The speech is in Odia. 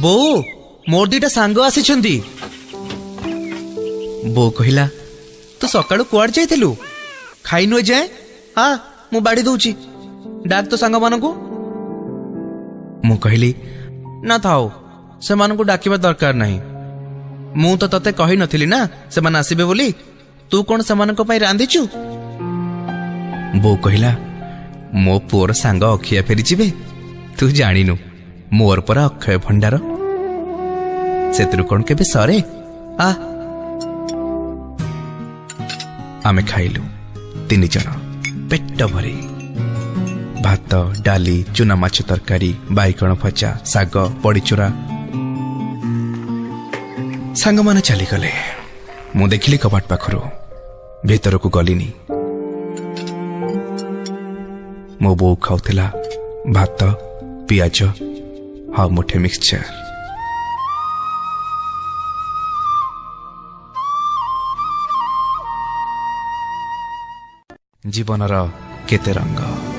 ବୋଉ, ମୋର ଦିଟା ସାଙ୍ଗ ଆସିଛନ୍ତି। ବୋଉ କହିଲା, ତୁ ସକାଳୁ କୁଆଡେ ଯାଇଥିଲୁ, ଖାଇନୁ ଏଯାଏଁ? ଆ, ମୁଁ ବାଢି ଦଉଛି, ଡାକ ତୋ ସାଙ୍ଗମାନଙ୍କୁ। ମୁଁ କହିଲି, ନା ଥାଉ, ସେମାନଙ୍କୁ ଡାକିବା ଦରକାର ନାହିଁ। ମୁଁ ତ ତତେ କହିନଥିଲି ନା ସେମାନେ ଆସିବେ ବୋଲି। ତୁ କଣ ସେମାନଙ୍କ ପାଇଁ ରାନ୍ଧିଛୁ? ବୋଉ କହିଲା, ମୋ ପୁଅର ସାଙ୍ଗ ଅଖିଆ ଫେରିଯିବେ, ତୁ ଜାଣିନୁ ମୋର ପରା ଅକ୍ଷୟ ଭଣ୍ଡାର, ସେଥିରୁ କଣ କେବେ ସରେ? ଆ। ଆମେ ଖାଇଲୁ ତିନି ଜଣ ପେଟ ଭରି, ଭାତ, ଡାଲି, ଚୁନା ମାଛ ତରକାରୀ, ବାଇଗଣ ଭଜା, ଶାଗ, ବଡ଼ିଚୁରା। ସାଙ୍ଗମାନେ ଚାଲିଗଲେ। ମୁଁ ଦେଖିଲି କବାଟ ପାଖରୁ, ଭିତରକୁ ଗଲିନି। ମୋ ବୋଉ ଖାଉଥିଲା ଭାତ, ପିଆଜ ଆଉ ମୁଠେ ମିକ୍ସଚର। ଜୀବନର କେତେ ରଙ୍ଗ।